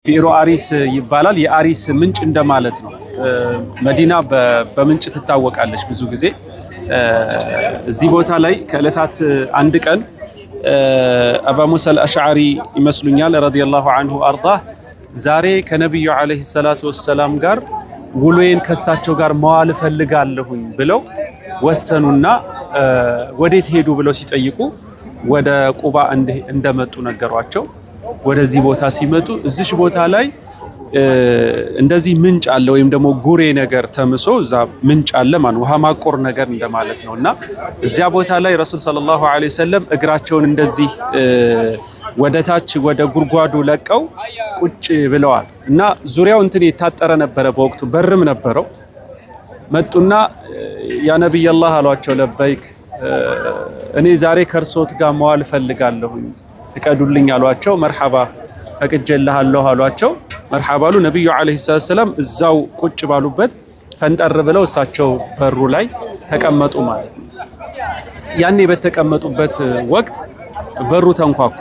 ቢሮ አሪስ ይባላል። የአሪስ ምንጭ እንደማለት ነው። መዲና በምንጭ ትታወቃለች ብዙ ጊዜ። እዚህ ቦታ ላይ ከዕለታት አንድ ቀን አባ ሙሳ አልአሽዓሪ ይመስሉኛል رضي الله عنه وأرضاه ዛሬ ከነቢዩ عليه الصلاة والسلام ጋር ውሎዬን ከሳቸው ጋር መዋል እፈልጋለሁኝ ብለው ወሰኑና ወዴት ሄዱ ብለው ሲጠይቁ ወደ ቁባ እንደመጡ ነገሯቸው። ወደዚህ ቦታ ሲመጡ እዚሽ ቦታ ላይ እንደዚህ ምንጭ አለ ወይም ደግሞ ጉሬ ነገር ተምሶ እዛ ምንጭ አለ ማለት ውሃ ማቆር ነገር እንደማለት ነው። እና እዚያ ቦታ ላይ ረሱል صلى الله عليه وسلم እግራቸውን እንደዚህ ወደ ታች ወደ ጉድጓዱ ለቀው ቁጭ ብለዋል። እና ዙሪያው እንትን የታጠረ ነበረ በወቅቱ በርም ነበረው። መጡና يا نبي الله አሏቸው፣ لبيك እኔ ዛሬ ከእርሶት ጋር መዋል እፈልጋለሁኝ ፍቀዱልኝ አሏቸው። مرحبا ፈቅጄልሃለሁ አሏቸው። مرحبا አሉ። ነቢዩ عليه السلام እዛው ቁጭ ባሉበት ፈንጠር ብለው እሳቸው በሩ ላይ ተቀመጡ ማለት ነው። ያኔ በተቀመጡበት ወቅት በሩ ተንኳኳ።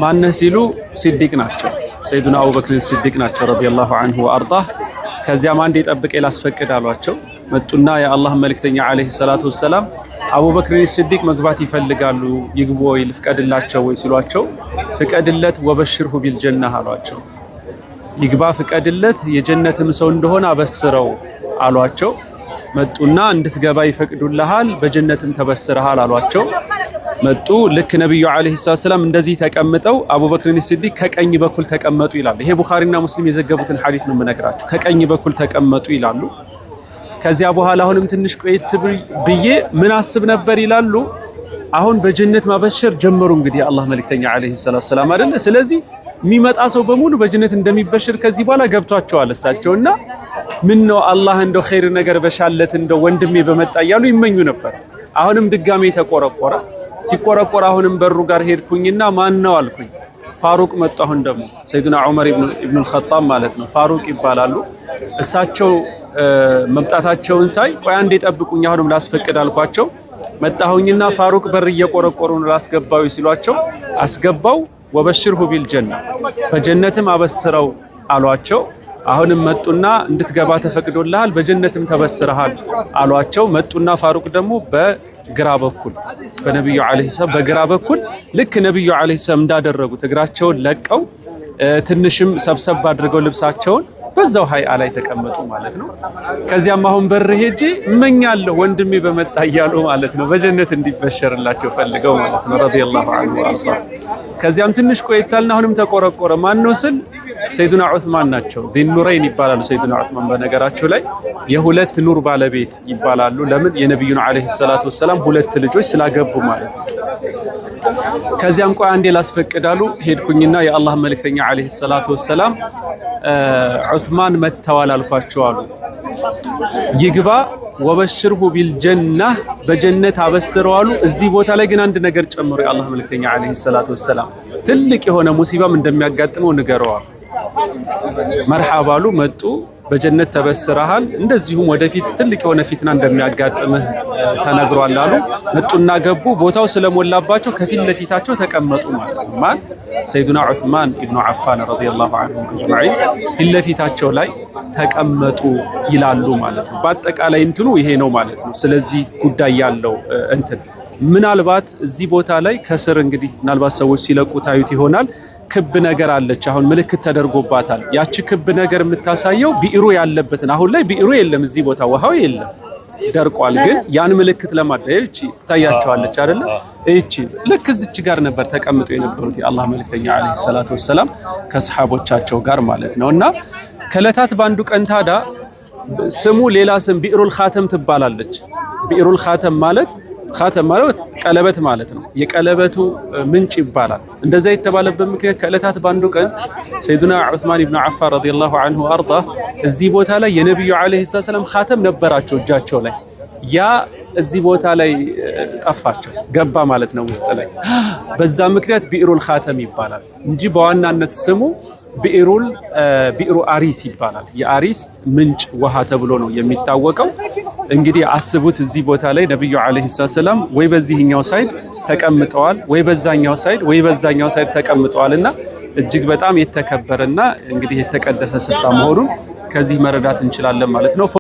ማነህ ሲሉ ሲዲቅ ናቸው፣ ሰይዱና አቡበክርን ሲዲቅ ናቸው رضي الله عنه وأرضاه። ከዚያም አንዴ ጠብቄ ላስፈቅድ አሏቸው። መጡና የአላህ መልእክተኛ عليه الصلاة والسلام አቡበክርን ሲዲቅ መግባት ይፈልጋሉ ይግቡ ወይ ልፍቀድላቸው ወይ ሲሏቸው፣ ፍቀድለት وبشره بالجنة አሏቸው። ይግባ ፍቀድለት፣ የጀነትም ሰው እንደሆነ አበስረው አሏቸው። መጡና እንድትገባ ይፈቅዱልሃል፣ በጀነትም ተበስረሃል አሏቸው። መጡ። ልክ ነቢዩ عليه السلام እንደዚህ ተቀምጠው አቡበክርን ሲዲቅ ከቀኝ በኩል ተቀመጡ ይላሉ። ይሄ ቡኻሪና ሙስሊም የዘገቡትን ሐዲስ ነው የምነግራቸው። ከቀኝ በኩል ተቀመጡ ይላሉ። ከዚያ በኋላ አሁንም ትንሽ ቆየት ብዬ ምን አስብ ነበር ይላሉ። አሁን በጀነት ማበሸር ጀመሩ። እንግዲህ የአላህ መልእክተኛ عليه السلام አይደለ? ስለዚህ የሚመጣ ሰው በሙሉ በጀነት እንደሚበሽር ከዚህ በኋላ ገብቷቸዋል እሳቸውና ምን ነው አላህ እንደው ኸይር ነገር በሻለት እንደው ወንድሜ በመጣ እያሉ ይመኙ ነበር። አሁንም ድጋሜ ተቆረቆረ። ሲቆረቆር አሁንም በሩ ጋር ሄድኩኝና ማን ነው አልኩኝ። ፋሩቅ መጡ። አሁን ደግሞ ሰይዱና ዑመር ኢብኑል ኸጣብ ማለት ነው፣ ፋሩቅ ይባላሉ። እሳቸው መምጣታቸውን ሳይ ቆይ አንዴ ጠብቁኝ፣ አሁንም ላስፈቅድ አልኳቸው። መጣሁኝና ፋሩቅ በር እየቆረቆሩ ነው ላስገባው ሲሏቸው አስገባው። وبشره بالجنة በጀነትም አበስረው አሏቸው። አሁንም መጡና እንድትገባ ተፈቅዶልሃል በጀነትም ተበስረሃል አሏቸው። መጡና ፋሩቅ ደግሞ በግራ በኩል በነብዩ عليه السلام በግራ በኩል ልክ ነብዩ عليه السلام እንዳደረጉት እግራቸውን ለቀው ትንሽም ሰብሰብ አድርገው ልብሳቸውን በዛው ሀይአ ላይ ተቀመጡ ማለት ነው። ከዚያም አሁን በር ሄጄ እመኛለሁ ወንድሜ በመጣ እያሉ ማለት ነው። በጀነት እንዲበሸርላቸው ፈልገው ማለት ነው። رضي الله عنه وأرضاه። ከዚያም ትንሽ ቆይታልና አሁንም ተቆረቆረ። ማን ነው ስል ሰይዱና ዑስማን ናቸው። ዚኑረይን ይባላሉ። ሰይዱና ዑስማን በነገራቸው ላይ የሁለት ኑር ባለቤት ይባላሉ። ለምን? የነቢዩን عليه الصلاة والسلام ሁለት ልጆች ስላገቡ ማለት ነው። ከዚያም ቆይ አንዴ ላስፈቅዳሉ። ሄድኩኝና የአላህ መልእክተኛ عليه الصلاة والسلام ዑስማን መጥተዋል አልኳቸው አሉ። ይግባ وبشره بالجنة በጀነት አበስረው አሉ። እዚህ ቦታ ላይ ግን አንድ ነገር ጨምሮ የአላህ መልእክተኛ عليه الصلاة والسلام ትልቅ የሆነ ሙሲባም እንደሚያጋጥመው ንገረዋል። መርሓባ አሉ። መጡ። በጀነት ተበስረሃል፣ እንደዚሁም ወደፊት ትልቅ የሆነ ፊትና እንደሚያጋጥምህ ተነግሯል አሉ። መጡና ገቡ። ቦታው ስለሞላባቸው ከፊት ለፊታቸው ተቀመጡ ማለት ነው። ማን? ሰይዱና ዑስማን ኢብኑ ዓፋን رضي الله عنهم أجمعين ፊት ለፊታቸው ላይ ተቀመጡ ይላሉ ማለት ነው። በአጠቃላይ እንትኑ ይሄ ነው ማለት ነው። ስለዚህ ጉዳይ ያለው እንትን ምናልባት እዚህ ቦታ ላይ ከስር እንግዲህ ምናልባት ሰዎች ሲለቁ ታዩት ይሆናል። ክብ ነገር አለች። አሁን ምልክት ተደርጎባታል። ያቺ ክብ ነገር የምታሳየው ቢዕሩ ያለበትን። አሁን ላይ ቢዕሩ የለም፣ እዚህ ቦታ ውሃው የለም፣ ደርቋል። ግን ያን ምልክት ለማድረግ እቺ ታያቸዋለች አይደለ? እቺ ልክ እዚች ጋር ነበር ተቀምጠው የነበሩት የአላህ መልእክተኛ عليه الصلاة والسلام ከሰሃቦቻቸው ጋር ማለት ነው። እና ከዕለታት በአንዱ ቀን ታዳ ስሙ ሌላ ስም ቢዕሩል ኻተም ትባላለች። ቢዕሩል ኻተም ማለት ኻተም ማለት ቀለበት ማለት ነው። የቀለበቱ ምንጭ ይባላል። እንደዛ የተባለበት ምክንያት ከዕለታት በአንዱ ቀን ሰይዱና ዑስማን ኢብኑ ዓፋን رضي الله عنه وأرضاه እዚህ ቦታ ላይ የነቢዩ عليه السلام ኻተም ነበራቸው እጃቸው ላይ። ያ እዚህ ቦታ ላይ ጠፋቸው ገባ ማለት ነው ውስጥ ላይ። በዛ ምክንያት ቢዕሩል ኻተም ይባላል እንጂ በዋናነት ስሙ ቢዕሩ አሪስ ይባላል። የአሪስ ምንጭ ውሃ ተብሎ ነው የሚታወቀው። እንግዲህ አስቡት እዚህ ቦታ ላይ ነብዩ عليه السلام ወይ በዚህኛው side ተቀምጠዋል፣ ወይ በዛኛው side፣ ወይ በዛኛው side ተቀምጠዋል እና እጅግ በጣም የተከበረና እንግዲህ የተቀደሰ ስፍራ መሆኑን ከዚህ መረዳት እንችላለን ማለት ነው።